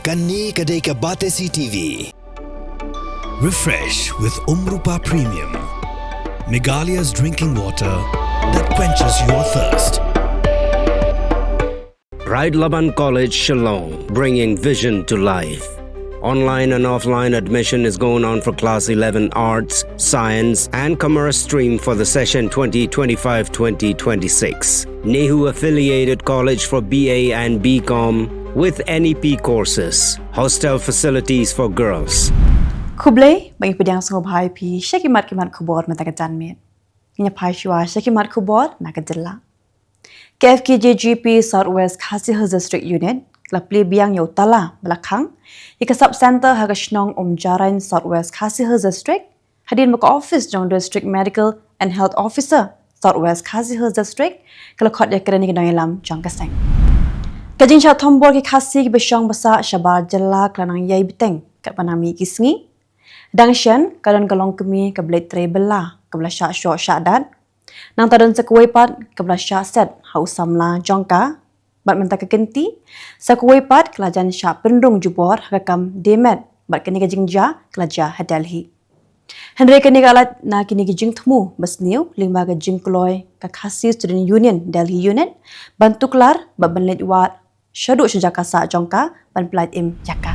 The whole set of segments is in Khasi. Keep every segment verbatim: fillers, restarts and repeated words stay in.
Kane ka dei ka Batesi T V. Refresh with Umrupa Premium, Meghalaya's drinking water that quenches your thirst. Ride Laban College, Shillong, bringing vision to life. Online and offline admission is going on for class eleven Arts, Science, and Commerce stream for the session twenty twenty-five twenty twenty-six. NEHU affiliated college for B A and B Com with N E P courses. Hostel facilities for girls. Khublei, ba ngi pdiang sngewbha ïa phi sha ki mat ki mat khubor mynta ka janmiet. Ngin ïa phai shuwa sha ki mat khubor na ka jylla. Ka F K J G P South West Khasi Hills District Unit ka la plie biang ïa u tala ba la khang ïa ka sub center ha ka shnong Umjarain, South West Khasi Hills District, hadien ba ka office jong District Medical and Health Officer, South West Khasi Hills District, ka la khot ïakren ïa ki nongïalam jong ka seng. Ka jingshah thombor ki Khasi kiba shong ba sah shabar jylla ka la nang ïai bteng katba nang mih ki sngi. Dang shen, ka don ka longkmie kaba leit trei bylla kaba la shah shoh shah dat. Nangta don sa kawei pat kaba la shah set ha u samla jong ka. Bad mynta ka kynti, sa kawei pat ka la jan shah pynrung jubor ha ka kam die met, bad kane ka jingjia ka la jia ha Delhi. Hynrei kane ka lait na kine ki jingthmu basniew lyngba ka jingkloi ka Khasi Student Union Delhi Unit ban tuklar bad ban leit wad shaduh sha jaka sah jong ka ban pyllait im ïa ka.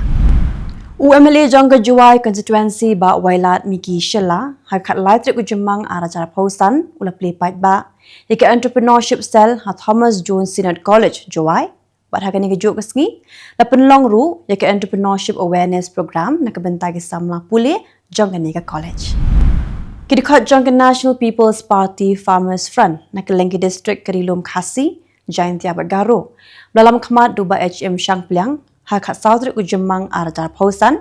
U M L A jong ka Jowai constituency, Bah Wailadmiki Shylla, ha ka khatlai tarik u Jymmang ar hajar arphew san, u la plie paidbah ïa ka Entrepreneurship Cell ha Thomas Jones Synod College, Jowai. Bad ha kane kajuh ka sngi, la pynlong ruh ïa ka Entrepreneurship Awareness Program na ka bynta ki samla pule jong kane ka college. Ki dkhot jong ka National People's Party Farmers Front na kylleng ki district ka Ri Lum Khasi, Jaintia bad Garo, ba la lam khmat da u Bah H M Shangpliang, ha ka khatsaw tarik u Jymmang ar hajar arphew san,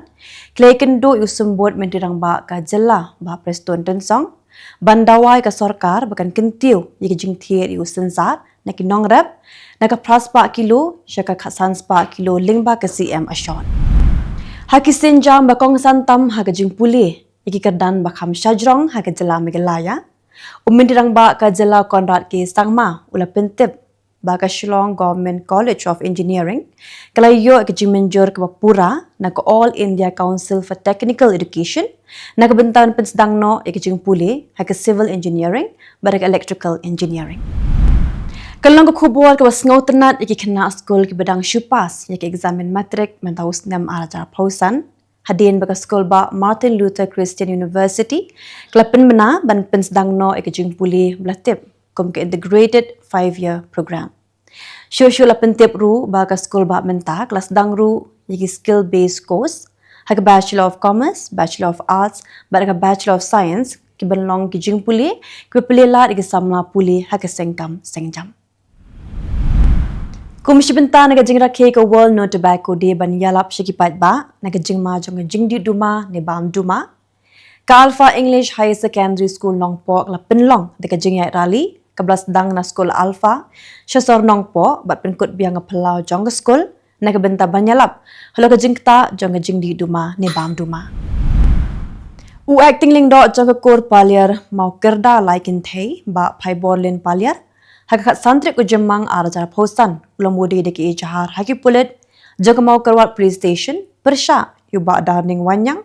ki la ïakynduh ïa u Symbud Myntri Rangbah ka jylla, Bah Prestone Tynsong, ban dawa ïa ka sorkar ba kan kyntiew ïa ka jingthied ïa u synsar na ki nongrep, na ka phra spah kilo sha ka khatsan spah kilo lyngba ka C M Ashort. Ha ki sienjam ba kongsan tam ha ka jingpule ïa ki kyrdan ba kham shajrong ha ka jylla Meghalaya, u Myntri Rangbah ka jylla Conrad K Sangma u la pyntip ba ka Shillong Government College of Engineering ka la ïoh ïa ka jingmynjur kaba pura na ka All India Council for Technical Education na ka bynta ban pynsdang noh ïa ka jingpule ha ka Civil Engineering bad ka Electrical Engineering. Ka long ka khubor kaba sngewtynnat ïa ki khynnah skul kiba dang shu pass ïa ka eksamin matrik mynta u snem ar hajar arphew san, hadien ba ka skul bah Martin Luther Christian University ka la pynbna ban pynsdang noh ïa ka jingpule ba la tip kum ka Integrated Five Year Program. Shuh shuh la pyntip ruh ba ka skul bah mynta ka la sdang ruh ïa ki skill based course ha ka Bachelor of Commerce, Bachelor of Arts bad ka Bachelor of Science, kiban long ki jingpule kiba plie lad ïa ki samla pule ha ka seng kam seng jam. Kum shi bynta na ka jingrakhe ka World No Tobacco Day ban ïalap sha ki paidbah na ka jingma jong ka jingdih duma ne bam duma, ka Alpha English Higher Secondary School Nongpoh ka la pynlong da ka jingïaid rally kaba la sdang na skul Alpha sha sor Nongpoh bad pynkut biang ka phyllaw jong ka skul na ka bynta ban ïalap halor ka jingktah jong ka jingdih duma ne bam duma. U Acting Lyngdoh jong ka Kur Paliar Mawkyrda Laikynthei, Bah Phaiborlin Paliar, ha ka khatsan tarik u Jymmang ar hajar arphew san u la mudui da ka ejahar ha ki pulit jong ka Mawkyrwat Police Station pyrshah ïa u Bah Darning Wanniang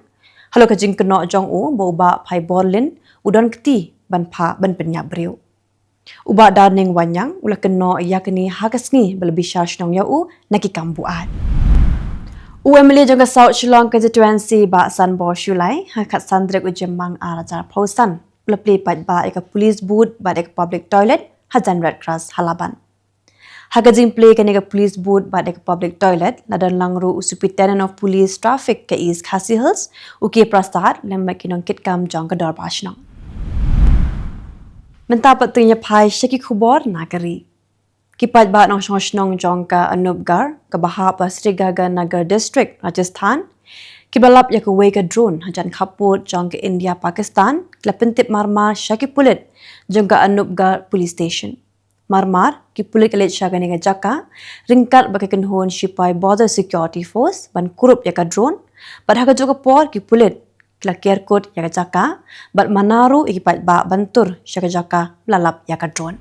halor ka jingkynnoh jong u ba u Bah Phaiborlin u don kti ban phah ban pynïap briew. U Bah Darning Wanniang u la kynnoh ïa kane ha ka sngi ba la bishar shnong ïa u na ki kam buaid. U M L A jong ka South Shillong Constituency, Bah Sanbor Shullai, ha ka khatsan tarik u Jymmang ar hajar arphew san u la plie paidbah ïa ka police booth bad ïa ka public toilet hajan Red Cross ha Laban. Ha ka jingplie kane ka police booth bad ïa ka public toilet la don lang ruh u Superintendent of Police Traffic ka East Khasi Hills, u K Prasad, lem bad ki nongkitkam jong ka dorbar shnong. Mynta pat to ngin ïa phai sha ki khubor na ka ri. Ki paidbah nongshong shnong jong ka Anupgarh kaba hap ha Sriganganagar District, Rajasthan, kiba lap ïa kawei ka drone hajan khappud jong ka India Pakistan, ki la pyntip marmar sha ki pulit jong ka Anupgarh Police Station. Marmar ki pulit ki la leit sha kane ka jaka ryngkat bad ka kynhun shipai Border Security Force ban kurup ïa ka drone, bad ha kajuh ka por ki pulit ki la ker kut ïa ka jaka bad mana ruh ïa ki paidbah ban tur sha ka jaka ba la lap ïa ka drone.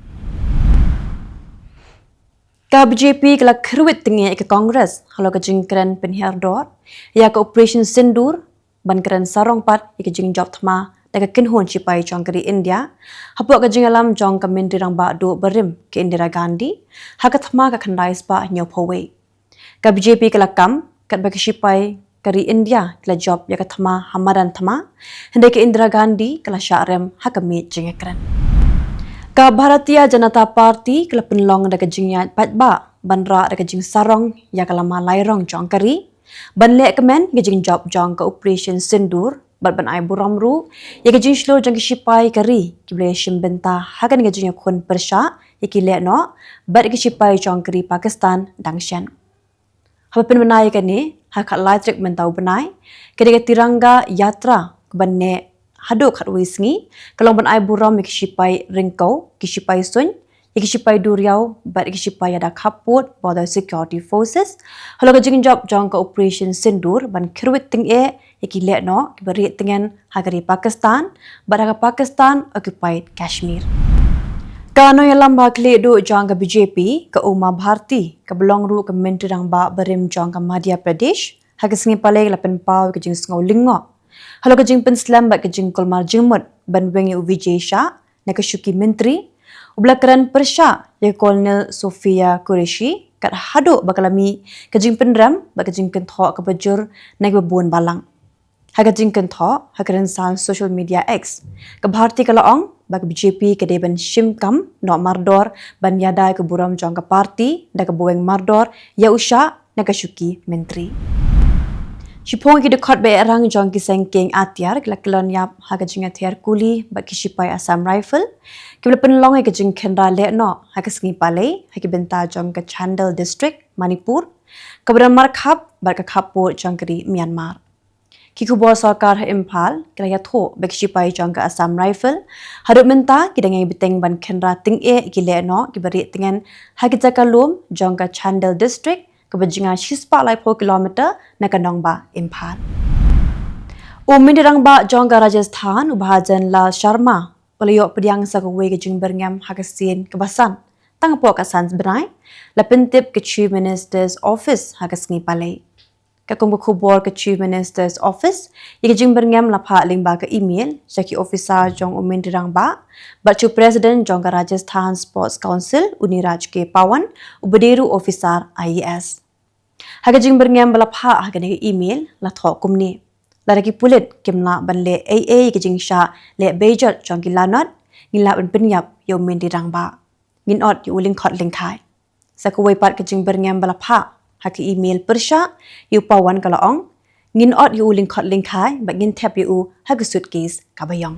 Ka B J P ka la kyrwit tyngeh ïa ka Congress halor ka jingkren pynhiar dor ïa ka Operation Sindoor, ban kren sarong pat ïa ka jingjop thma da ka kynhun shipai jong ka ri India, hapoh ka jingïalam jong ka Myntri Rangbah Duh barim ka Indira Gandhi ha ka thma ka khyndai spah hynñiewphew wei. Ka B J P ka la kam katba ka shipai ka ri India ki la jop ïa ka thma ha madan thma, hynrei ka Indira Gandhi ka la shah rem ha ka miej jingïakren. Ka Bharatiya Janata Party ka la pynlong da ka jingïaid paidbah ban rah da ka jingsarong ïa ka lama lai rong jong ka ri, ban leh kmen ka jingjop jong ka Operation Sindoor, bad ban ai burom ruh ïa ka jingshlur jong ki shipai ka ri kiba la ïashim bynta ha kane ka jingïakhun pyrshah ïa ki lehnoh bad ki shipai jong ka ri Pakistan dang shen. Haba pynbna ïa kane, ha ka khatlai tarik mynta u bnai, ka dei ka Tiranga Yatra kaban neh haduh khatwei sngi, ka long ban ai burom ïa ki shipai ryngkew, ki shipai suiñ, ïa ki shipai duriaw bad ïa ki shipai ïada khappud, Border Security Forces, halor ka jingjop jong ka Operation Sindoor ban kyrwit tyngeh ïa ki lehnoh kiba rieh tngen ha ka ri Pakistan bad ha ka Pakistan occupied Kashmir. Ka nongïalam ba khlieh duh jong ka B J P, ka Uma Bharti, kaba long ruh ka Myntri Rangbah barim jong ka Madhya Pradesh, ha ka sngi Palei ka la pynpaw ïa ka jingsngew lyngngoh halor ka jingpynslem bad ka jingkulmar jingmut ban weng ïa u Vijay Shah na ka shuki myntri, uba la kren pyrshah ïa ka Colonel Sophia Qureshi, kat haduh ba ka la mih ka jingpynrem bad ka jingkynthoh kaba jur na kiba bun balang. Ha ka jingkynthoh ha ka rynsan social media X, ka Bharti ka la ong ba ka B J P ka dei ban shim kam noh mardor ban ïada ïa ka burom jong ka party da kaba weng mardor ïa u Shah na ka shuki myntri. Shiphew ngut ki dkhot ba eh rang jong ki seng kieng atiar ki la kyllon ïap ha ka jingïathiar kuli bad ki shipai Assam Rifle, kiba la pynlong ïa ka jingkhynra lehnoh ha ka sngi Palei ha ki bynta jong ka Chandel District, Manipur, kaba don markhap bad ka khappud jong ka ri Myanmar. Ki khubor sorkar ha Imphal ki la ïathuh ba ki shipai jong ka Assam Rifle haduh mynta ki dang ïai bteng ban khynra tyngeh ïa ki lehnoh kiba rieh tngen ha ki jaka lum jong ka Chandel District, kaba jngai shispah laiphew kilometer na ka nongbah Imphal. U Myntri Rangbah jong ka Rajasthan, u Bhajan Lal Sharma, u la ïoh pdiang sa kawei ka jingbyrngem ha ka sien kaba san, tang hapoh ka san bnai, la pyntip ka Chief Minister's Office ha ka sngi Palei. Ka kum ka khubor ka Chief Minister's Office, ïa ka jingbyrngem la phah lyngba ka email sha ki officer jong u Myntri Rangbah bad sha u President jong ka Rajasthan Sports Council, u Niraj K Pawan, uba dei ruh officer I A S. Ha ka jingbyrngem ba la phah ha kane ka email la thoh kumne: Lada ki pulit kim lah ban leh ei ei ïa ka jingshah leh beijot jong ki lanot, ngin lah ban pynïap ïa u Myntri Rangbah. Ngin ot ïa u lyngkhot lyngkhai. Sa kawei pat ka jingbyrngem ba la phah ha ka email pyrshah ïa u Pawan ka la ong: Ngin ot ïa u lyngkhot lyngkhai bad ngin thep ïa u ha ka suitcase kaba ïong.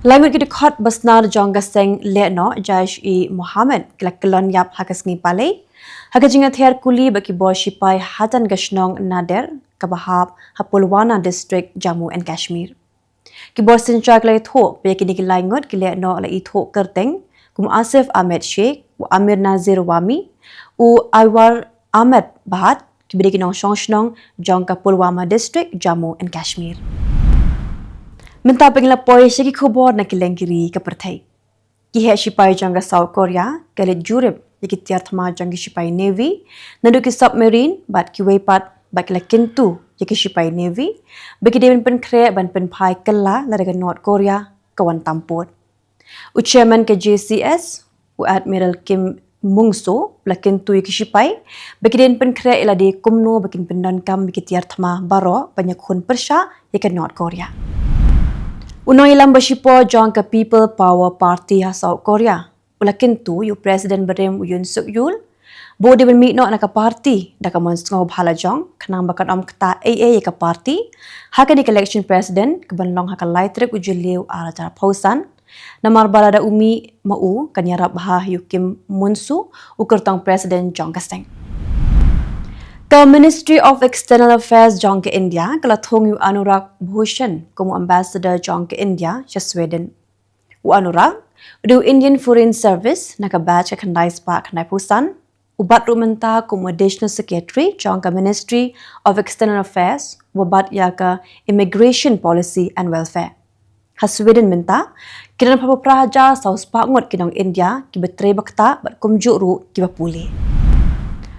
Lai ngut ki dkhot ba snar jong ka seng lehnoh Jaish-e-Mohammed ki la kyllon ïap ha ka sngi Palei ha ka jingïathiar kuli bad ki bor shipai hatan ka shnong Nader, kaba hap ha Pulwama District, Jammu and Kashmir. Ki bor synshar ki la ïathuh ba ïa kine ki lai ngut ki lehnoh la ithuh kyrteng kum u Asif Ahmed Sheikh, u Amir Nazir Wami, u Aiwar Ahmed Bhat, kiba dei ki nongshong shnong jong ka Pulwama District, Jammu and Kashmir. Mynta pat ngin ïa poi sha ki khubor na ki lyngkha ri ka pyrthei. Ki heh shipai jong ka South Korea ki la leit jurip ïa ki tiar thma jong ki shipai Navy, naduh ki submarine bad kiwei pat, bad ki la kyntu ïa ki shipai Navy ba ki dei ban pynkhreh ban pynphai kylla lada ka North Korea ka wan tam pud. U Chairman ka J C S, u Admiral Kim Mung Soo, u la kyntu ïa ki shipai ba ki dei ban pynkhreh ïa lade kumno ba kin pyndonkam ïa ki tiar thma baroh ban ïakhun pyrshah ïa ka North Korea. U nongïalam ba shipor jong ka People Power Party ha South Korea u la kyntu ïa u President barim, u Yoon Suk Yeol, ba u dei ban mih noh na ka party da ka mon sngewbha la jong, khnang ba kan ym ktah ei ei ïa ka party ha kane ka election president kaban long ha ka lai tarik u Jylliew ar hajar arphew san, namar ba lada u mih ma u kan ïarap bha ïa u Kim Mung Soo, u kyrtong president jong ka seng. Ka Ministry of External Affairs jong ka India ka la thung ïa u Anurag Bhushan kum u ambassador jong ka India sha Sweden. U Anurag u dei u Indian Foreign Service na ka batch ka khyndai spah khyndaiphew san, u bat ruh mynta kum u Additional Secretary jong ka Ministry of External Affairs, uba bat ïa ka Immigration Policy and Welfare. Ha Sweden mynta, Ki don phra hajar saw spah ngut ki nong India kiba trei ba ktah bad kumjuh ruh kiba pule.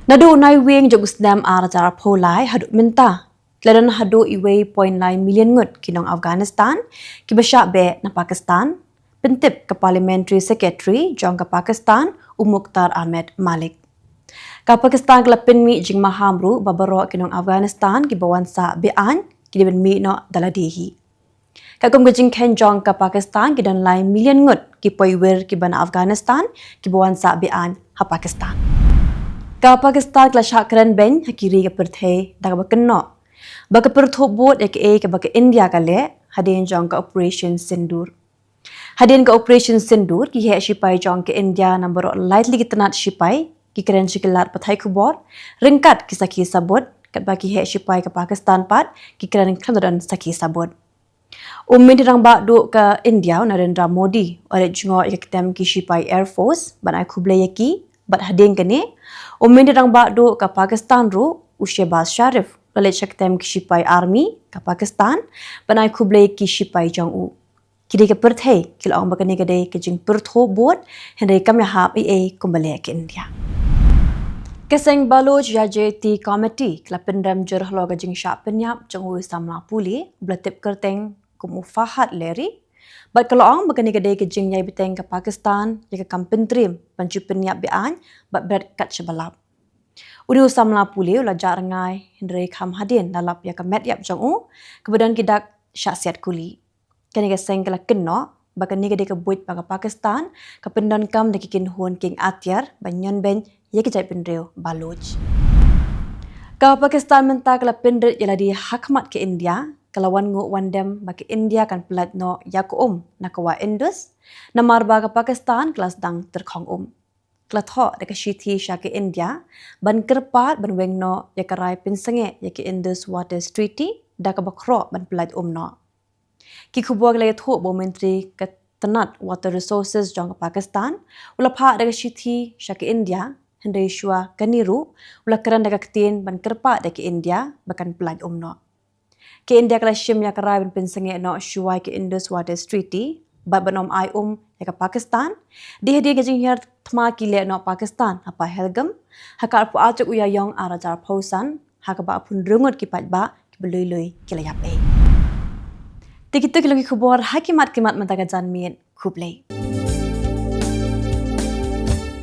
Naduh u Naiwieng jong u snem ar hajar arphew lai haduh mynta, la don haduh uwei point lai million ngut ki nong Afghanistan kiba shah beh na Pakistan, pyntip ka Parliamentary Secretary jong ka Pakistan, u Mukhtar Ahmed Malik. Ka Pakistan ka la pynmih jingmaham ruh ba baroh ki nong Afghanistan kiba wan sah be-aiñ ki dei ban mih noh da lade hi. Katkum ka jingkheiñ jong ka Pakistan, ki don lai million ngut ki poiwir kiba na Afghanistan kiba wan sah be-aiñ ha Pakistan. Ka Pakistan ka la shah kren beiñ ha ki ri ka pyrthei da kaba kynnoh ba ka pyrthuh bud ïa kaei kaba ka India ka leh hadien jong ka Operation Sindoor. Hadien ka Operation Sindoor, ki heh shipai jong ka India na baroh lai tylli ki tnat shipai ki kren sha ki lad pathai khubor ryngkat ki sakhi sabut, katba ki heh shipai ka Pakistan pat ki kren khlem da don sakhi sabut. U Myntri Rangbah Duh ka India, u Narendra Modi, u la leit jngoh ïa ka ktem ki shipai Air Force ban ai khublei ïa ki, bad hadien kane, u Myntri Rangbah Duh ka Pakistan ruh, u Shehbaz Sharif, u la leit sha ktem ki shipai Army ka Pakistan ban ai khublei ïa ki shipai jong u. Ki ri ka pyrthei ki la ong ba kane ka dei ka jingpyrthuh bud, hynrei kam ïahap ei ei kumba leh ka India. Ka seng Baloch Yajati Committee ka la pynrem jur halor ka jingshah pynïap jong u samla pule ba la tip kyrteng kum u Fahad Leri, bad ka la ong ba kane ka dei ka jingïai bteng ka Pakistan ïa ka kam pyntriem ban shu pynïap be-aiñ bad bret kat shaba lap. Une u samla pule u la jah rngai, hynrei kham hadien la lap ïa ka met ïap jong u, kaba don ki dak shah siat kuli. Kane ka seng ka la kynnoh ba kane ka dei ka buit ba ka Pakistan ka pyndonkam da ki kynhun kieng atiar ban ñion beiñ ïa ki jaitbynriew Baloch. Ka Pakistan mynta ka la pynrit ïa lade ha khmat ka India, ka la wan nguh wan dem ba ka India kan pyllait noh ïa ka um na ka wah Indus, namar ba ka Pakistan ka la sdang tyrkhong um. Ka la thoh da ka shithi sha ka India ban kyrpad ban weng noh ïa ka rai pynsangeh ïa ka Indus Waters Treaty da kaba khroh ban pyllait um noh. Ki khubor ki la ïathuh ba u Myntri ka tnat Water Resources jong ka Pakistan u la phah da ka shithi sha ka India, hynrei shuwa kane ruh u la kren da ka ktien ban kyrpad ïa ka India ba kan pyllait um noh. Ka India ka la shim ïa ka rai ban pynsangeh noh shuwa ïa ka Indus Waters Treaty bad ban ym ai um ïa ka Pakistan, dei hadien ka jinghiar thma ki leh noh Pakistan ha Pahalgam ha ka arphew ar tarik u Ïaïong ar hajar arphew san, ha kaba arphew hynriew ngut ki paidbah kiba lui lui ki la ïap ei. Te kito ki long ki khubor ha ki mat ki mat mynta ka janmiet. Khublei.